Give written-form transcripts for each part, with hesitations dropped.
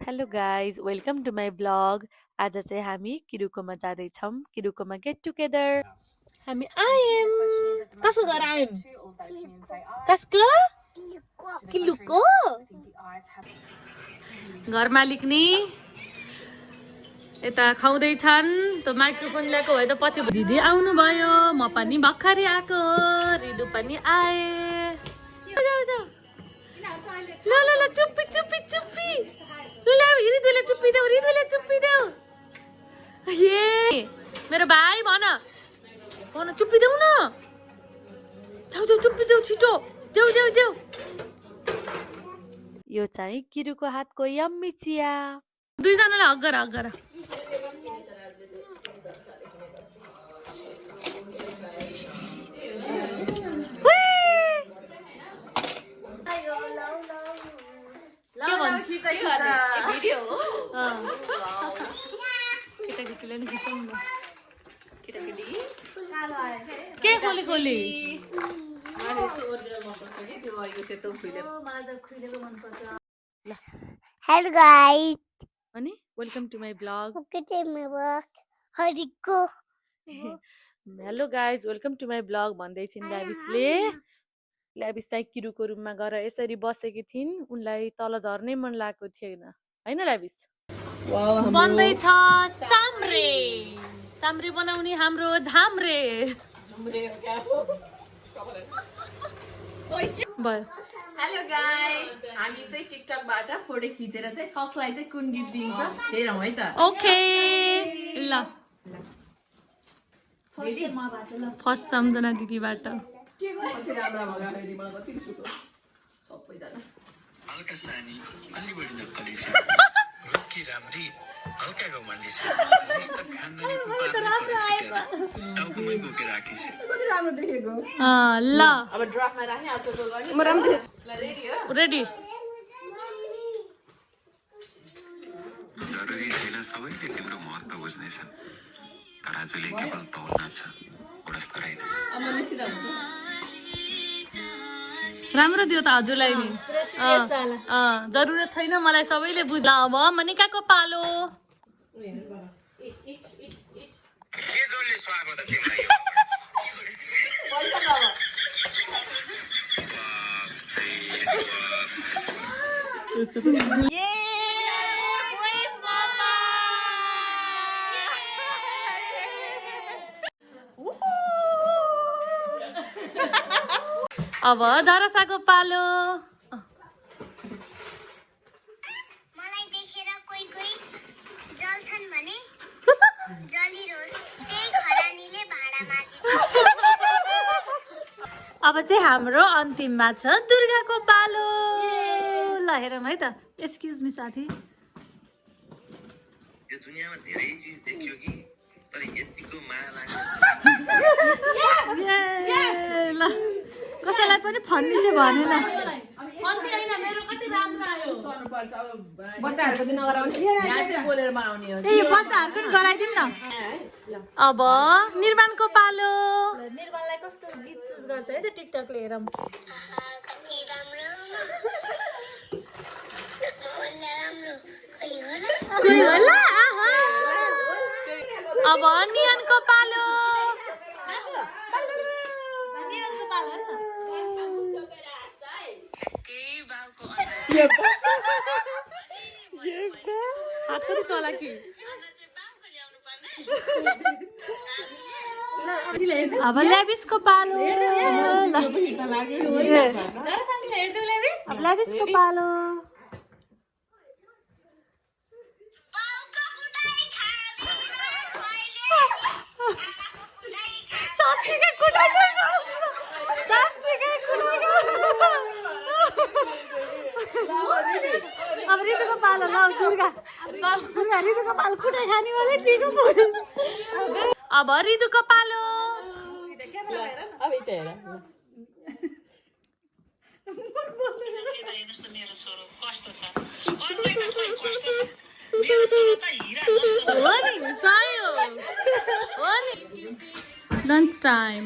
Hello guys welcome to my blog. आज चाहिँ हामी किरुकोमा जाँदैछौँ। किरुकोमा गेट टुगेदर हामी आयौँ। कसो गरेर आयौँ? कसको किलुको घर मालिक नि यता खुवाउँदैछन्। त माइक्रोफोन ल्याएको भए त पछि दिदी आउनु भयो। म पनि भर्खरै आएको। रिदु पनि आए। ल ल ल चुप्पी चुप्पी चुप्पी ल रिदुले चुप्पी देऊ रिदुले चुप्पी देऊ। ए मेरो भाइ भन भन चुप्पी देऊ न। जाऊ जाऊ चुप्पी देऊ छिटो देऊ देऊ देऊ। यो चाहिँ किरुको हातको यम्मी चिया। दुईजनालाई हग गर हग गर। केटाकेटीलाई नि खिचौँ न। केटाकेटी के खोली खोली Hello guys. अनि welcome to my blog. Welcome to my work. Hariko. Hello guys welcome to my blog भन्दै छिन् ल्याबिसले। ल्याबिस चाहिँ किरुको रुममा गएर यसरी बसेकी थिइन्। उनलाई तल झर्नै मन लागेको थिएन हैन ल्याबिस? बन्दैछ चाम्रे। चाम्रे बनाउने हाम्रो झाम्रे भयो। हेलो गाइस, हामी चाहिँ टिकटकबाट फोटो खिचेर चाहिँ कसलाई चाहिँ कुन गीत दिन्छ हेरौँ है त। ओके ल फर्स्ट सम्झना दिदीबाट। हल्का सानी अलि बढी नक्कली छ रुखकी राम्री हल्का गमान्डी छ जस्तो खानदानी टाउकोमै बोकेर राखी छ कति राम्रो देखेको। ल अब ड्रपमा राख्ने अर्को गर्ने। म राम्रो देखेछु। ल रेडी हो? रेडी। जरुरी छैन सबैले तिम्रो महत्त्व बुझ्नेछन् तर आजले केवल तौलना छ गुणस्तर होइन। राम्रो दियो त हजुरलाई नि। जरुरत छैन मलाई सबैले बुझ। अब मनिकाको पालो। के जसले स्वागत तिमीलाई अब झरसाको पालो। मलाई देखेर कोही कोही जल्छन् भने जलिरोस् त्यही खरानीले भाडा माझी। अब चाहिँ हाम्रो अन्तिममा छ दुर्गाको पालो। ल हेरौँ है त। एक्सक्युज मी साथी। यो दुनियाँमा धेरै चिज देखियो कि तर यतिको माया लाग्यो। ल कसैलाई पनि फन्नी चाहिँ भनेन। मेरो कति राम्रो आयो। बच्चाहरूको चाहिँ नगराउने, यहाँ चाहिँ बोलेर बनाउने हो। ए बच्चाहरूको नि गराइदिउँ न। अब निर्माणको पालो। निर्मललाई कस्तो गीत चुज गर्छ है त टिकटकले हेरौँ। कति राम्रो भन्दा राम्रो कोही होला। कोही होला। अब नियनको पालो। निर्मलको पालो है त। हात पनि चला कि। अब ल्याबिसको पालो। अब ल्याबिसको पालो। अब रितुको पालो। ल दुर्गा रितुको पालो कुटाइ खाने वाले टिको। अब रिदुको पालो। अब यता हेर। मेरो छोरो कस्तो छ अन्यको खोइ कस्तो छ मेरो छोरो त हिरा जस्तो छ। हो नि सही हो नि। Lunch time.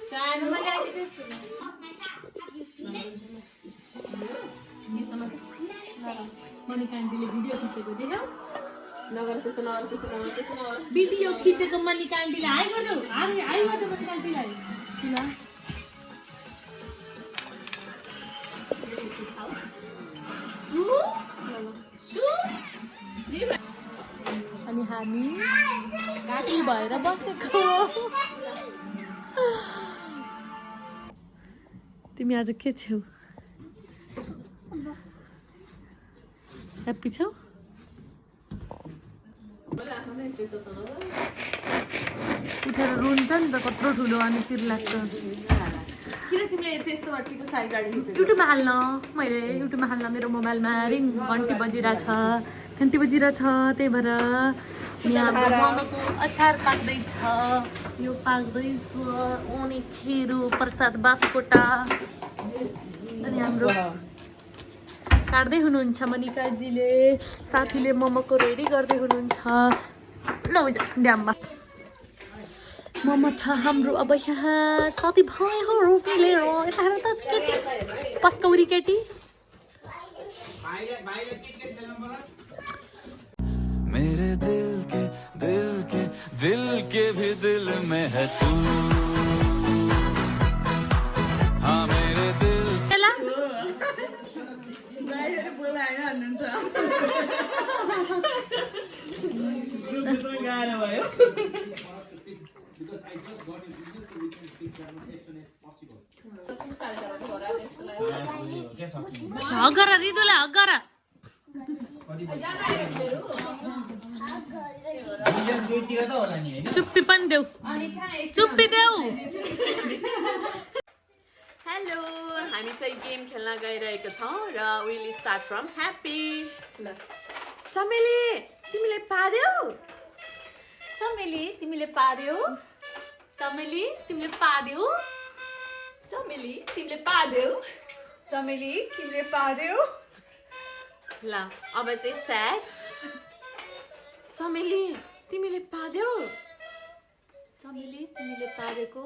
सानो मनिका आन्टीले भिडियो खिचेको देख्यौ नगर त्यस्तो नगर त्यस्तो नगर त्यस्तो नगर भिडियो खिचेको मनिका आन्टीले हाई गर्देऊ हाई गर्देऊ मनिका आन्टीलाई किन अनि हामी काकी भएर बसेको तिमी आज के छौ ह्याप्पी छौ उठेर रुन्छ नि त कत्रो ठुलो अनि पिर लाग्छ किन तिमीले त्यस्तो अट्टीको साइड गाडी खिचेको युट्युबमा हाल्न मैले युट्युबमा हाल्न मेरो मोबाइलमा रिङ घन्टी बजिरहेछ घन्टी बजिरहेछ त्यही भएर यहाँ हाम्रो मोमोको अचार पाक्दैछ यो पाक्दैछ अनि खिरो प्रसाद बासकोटा अनि हाम्रो काट्दै हुनुहुन्छ मनिकाजीले साथीले मोमोको रेडी गर्दै हुनुहुन्छ लौजा ड्याममा मोमो छ हाम्रो अब यहाँ साथीभाइहरू मिलेर यता हेर त केटी पस्कौरी केटी मेरे दिल के भी दिल में है तू हाँ मेरे दिल चला हगर रिदुलाई हगर चुप्पी पनि देऊ चुप्पी देऊ हेलो हामी चाहिँ गेम खेल्न गइरहेको छौँ र विल स्टार्ट फ्रम ह्याप्पी ल चमेली तिमीले पार्यौ चमेली तिमीले पार्यौ चमेली तिमीले पार्यौ चमेली तिमीले पार्यौ चमेली तिमीले पार्यौ ल अब चाहिँ स्याड चमेली तिमीले पार्यौ चमेली तिमीले पारेको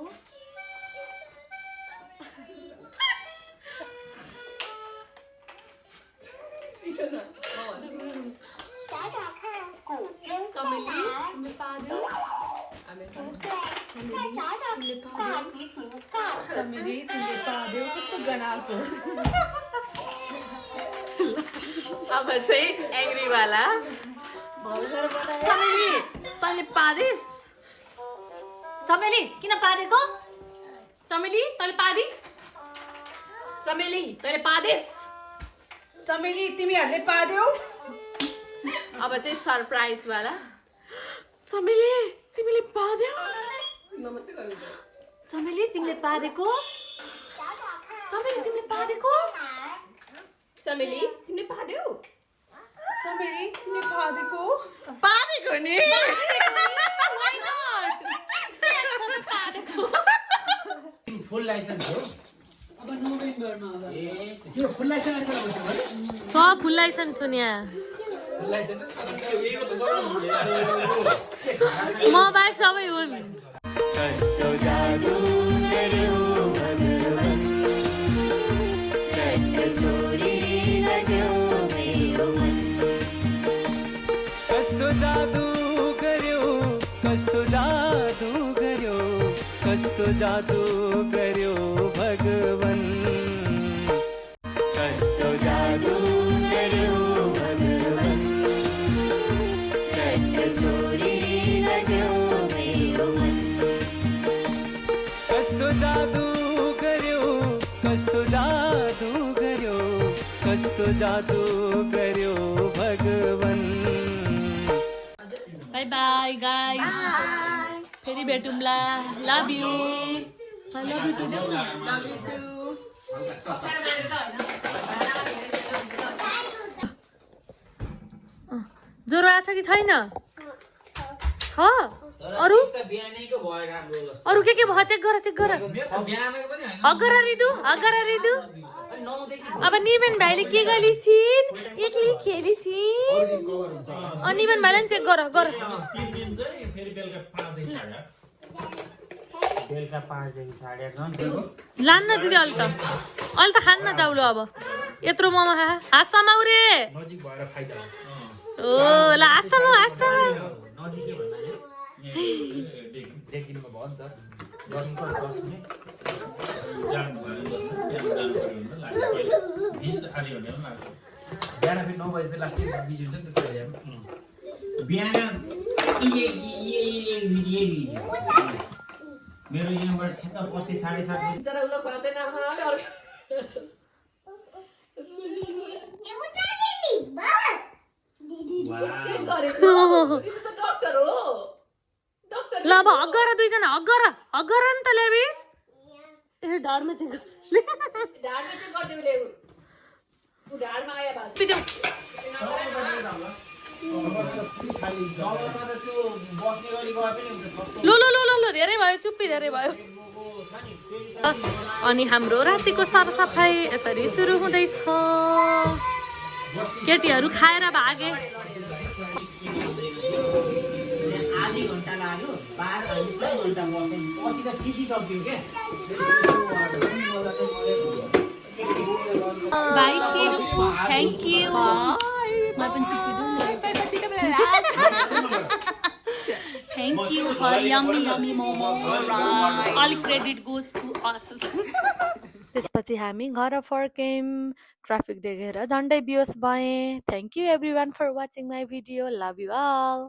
चमेली तिमीले पार्यौ चमेली तिमीले पार्यौ कस्तो गनाएको अब चाहिँ एङ्ग्रीवाला चमेली तैँले पारिस् चमेली किन पारेको चमेली तैँले पारिस् चमेली तैँले पारिस् चमेली तिमीहरूले पार्यौ अब चाहिँ सरप्राइज वाला चमेली तिमीले पार्यौ नमस्ते गर्नु चमेली तिमीले पारेको चमेली तिमीले पारेको चमेली तिमीले पार्यौ चमेली तिमीले पारेको पारेको नि Why not? फुल लाइसेन्स हो अब नोभेम्बरमा ए त्यो फुल लाइसेन्स फुल लाइसेन्स हो नि फुल लाइसेन्स म बाहेक सबै हुन् कस्तो जादू गर्यो भगवान चट्ट छोरी लाग्यो मेरो मन कस्तो जादू गर्यो कस्तो जादू गर्यो कस्तो जादू गर्यो भगवान कस्तो जादू गर्यो भगवान चट्ट छोरी लाग्यो मेरो मन कस्तो जादू गर्यो कस्तो जादू गर्यो कस्तो जादू गर्यो भगवान बाई बाई गाइस फेरि भेटौँला love you I love you too love you too ज्वरो आछ कि छैन छ अरु बिहानैको भयो राम्रो जस्तो अरु के भयो चेक गर बिहानको पनि हैन अगर रिदु 9 देखि अब निमेन भाइले के गली छिन् एक्लै खेली छिन् कभर हुन्छ निमेन भाइलाई चेक गर 3 दिन चाहिँ फेरि बेलुका 5 देखि 8 बेलुका 5 देखि 8:30 झन् लान्न दिदी अलि त अहिले त खान्न जाउलो अब यत्रो मोमो खा हाँसमाउ रे नजिक भएर फाइदा हुन्छ ओ ल हाँसमाउ नजिकै भन्नाले देखिनमा भयो नि त 10 मिनट जानु भयो 10 मिनट त्यहाँ जानु पर्यो भने त लाग्छ पहिले 20 आधी घन्टा पनि लाग्छ बिहान फेरि 9 बजे फेरि लास्ट बिजी हुन्छ नि त बिहान बिजी मेरो यहाँबाट ठ्याक्क बस्दै 7:30 बजे जरा उलो खोला चाहिँ नखाले चेक गरेको यो त डाक्टर हो डाक्टर ल अब हगर दुईजना हगर नि त ल्याबिस ए ढाडमा चाहिँ ढाडमा चाहिँ गरिदिउ ल्याउ उ ढाडमा आयो भाइ पिदेऊ लो लो लो लो लो धेरै भयो चुप्पी धेरै भयो अनि हाम्रो रातिको सरसफाइ यसरी सुरु हुँदैछ केटीहरू खाएर भागे आधी घन्टा लाग्यो 12 घन्टा बस्यो पछि त सिकिसक्यो के बाई किरू थ्याङ्क यू म पनि चुप्पिदिउँ thank you for yummy yummy momo all credit goes to us त्यसपछि हामी घर फर्क्यौँ ट्राफिक देखेर झन्डै बियोस भएँ thank you everyone for watching my video love you all